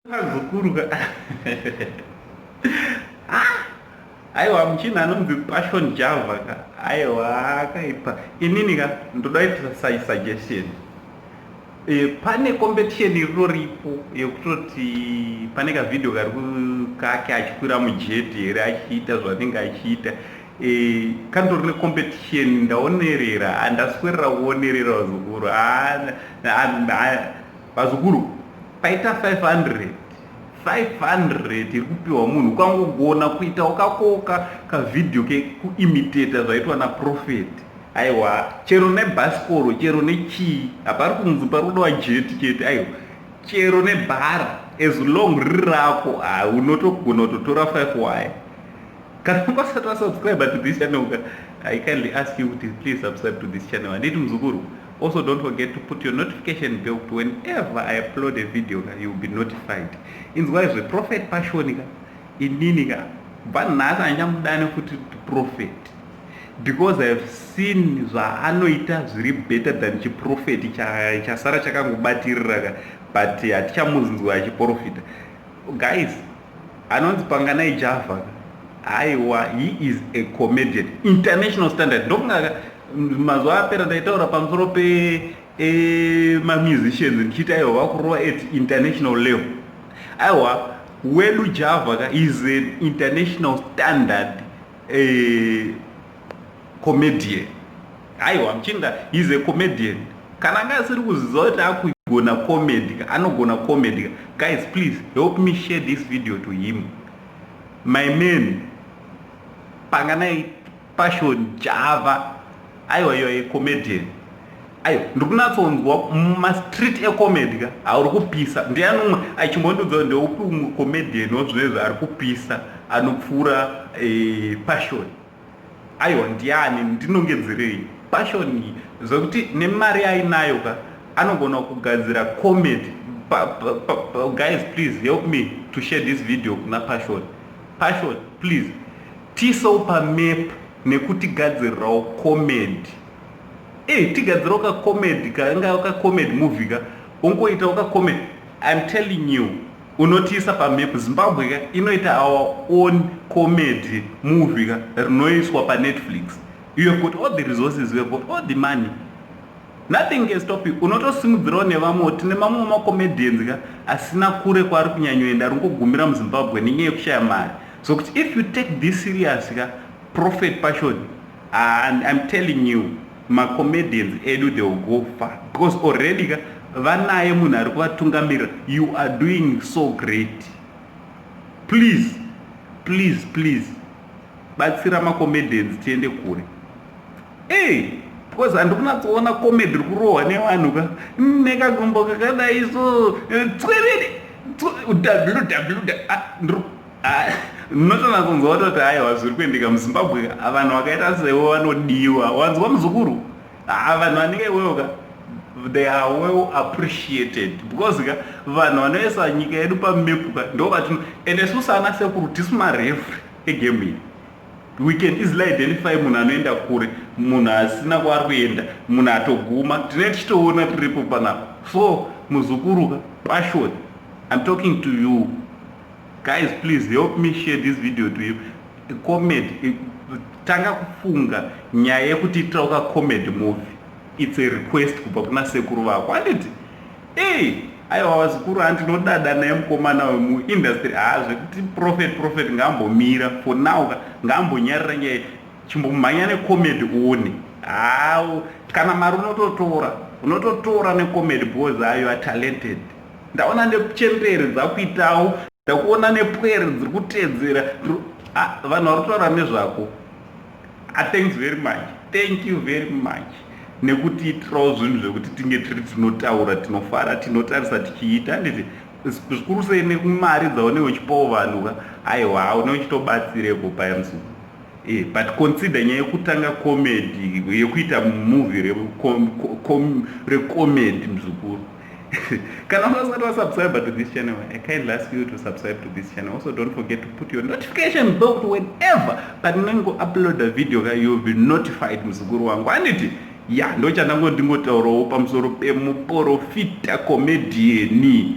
Vazukuru ka. Ah! Aiwa muchina anonzi Passion Java ka. Aiwa akaipa. Inini ka ndoda kuita suggestion. E, pane competition iritoripo yekutoti pane kavideo kari kake achikwira mujeti here achiita zvanenge achiita e, kandori necompetition ndaonerera handaswerera kuonerera vazukuru vazukuru paita 500 500 iri kupiwa munhu ukangogona kuita ukakoka kavhidhiyo kekuimitata zvaitwa naprophet aiwa chero nebhasikoro chero nechii hapari kunzi pari kudiwa jeti chete aiwa chero nebhara as long riri rako ha unotogona kutotora 5 wire kana usati wasubscribe to this channel I kindly ask you to please subscribe to this channel handiti muzukuru also don't forget to put your notification bell to whenever I upload a video you will be notified inzwa izve Prophet Passion ka inini ka kubva nhasi handichamudani futi prophet because I have seen zvaanoita zviri better than chiprofeti chasara chakangobatirira ka but hatichamuzinzwa achiprofita guys anonzi Panganai Java aiwa he is a comedian international standard ndokunga mazuva apera ndaitaura pamusoro pemamusicians ndichiti aiwa vakurova at international level aiwa wedu Java ka is an international standard comedian aiwa muchinda is a comedian kana anga asiri kuziva kuti akugona comedy anogona comedy guys please help me share this video to him my man Panganai Passion Java aiwa you are a comedian aiwa ndiri kunatsonzwa mumastreet ecomedy ka hauri kupisa ndiani umwe achimbondudza ndeupi umwe comedian wazvinezvi ari kupisa anopfuura Passion aiwa ndiani ndinongedzerei Passion zvekuti nemari ainayo ka anogona kugadzira comedy pa, pa, pa, pa, guys please help me to share this video kuna Passion. Passion please tiisewo pamap nekutigadzirirawo comedy e tigadzirawo kacomedy kanga kacomedy movie ka ungoitawo kacomedy I'm telling you unotiisa pamap Zimbabwe ka inoita our own comedy movie ka rinoiswa paNetflix. You have got all the resources, you have got all the money, nothing can stop you. Unotosimudzirawo nevamwe. Tine mamwe macomedians ka asina kure kwaari kunyanyoenda ari kungogumira muZimbabwe nenyaya yekushaya mari. So kuti if you take this serious ka Prophet Passion, and I'm telling you macomedians edu they will go far because already ka vanaye munhu ari kuvatungamirira. You are doing so great. Please, please, please batsira macomedians tiende kure. Ei, because handiri kunatsoona comedy iri kurohwa nevanhu ka nekagumbo kakadai so tswerere ww unotonatsonzwa kutoti aiwa zviri kuendeka muZimbabwe. Vanhu vakaita sewo vanodiwa wanzwa muzukuru vanhu vanenge iwewo ka they are well appreciated because ka vanhu vanoisa nyika yedu pamepu ka ndo vatino ende isusu ana sekuru tisu mareferee egame iyi. We can easily identify munhu anoenda kure, munhu asina kwaari kuenda, munhu atoguma tinee tichitoona tiripo panapa. So muzukuru ka Passion, I'm talking to you. Guys, please help me share this video to you. Comedy tanga kufunga nyaya yekuti itirawo kacomedy movie. It's a request kubva kuna sekuru vako handiti? Ei aiwa vazukuru handinodada naye mukomana wemuindustry ha zvekuti prophet prophet ngaambomira for now ka ngaambonyarira nyaya chimbomhanya necomedy uone ha kana mari unototora unototora necomedy because ha you are talented. Ndaona nechembere dzakuitawo ndakuona nepwere dziri kuteedzera vanhu vari kutaura nezvako. Thanks very much, thank you very much nekutiitirawo zvinhu zvekuti tinge tiri tinotaura tinofara tinotarisa tichiita handiti zvikuru sei nemari dzaunenge uchipawo vanhu ka aiwa une uchitobatsirepo paya musuku e, but consider nyaya yekutanga comedy yekuita movie recomedy muzukuru. Kana usati wasubscribe to this channel, I kindly ask you to subscribe to this channel. Also don't forget to put your notification bell to whenever patinenge upload a video ka you'll be notified muzukuru wangu handiti? Ya ndo chandango ndingotaurawo pamusoro pemuprofita comedian.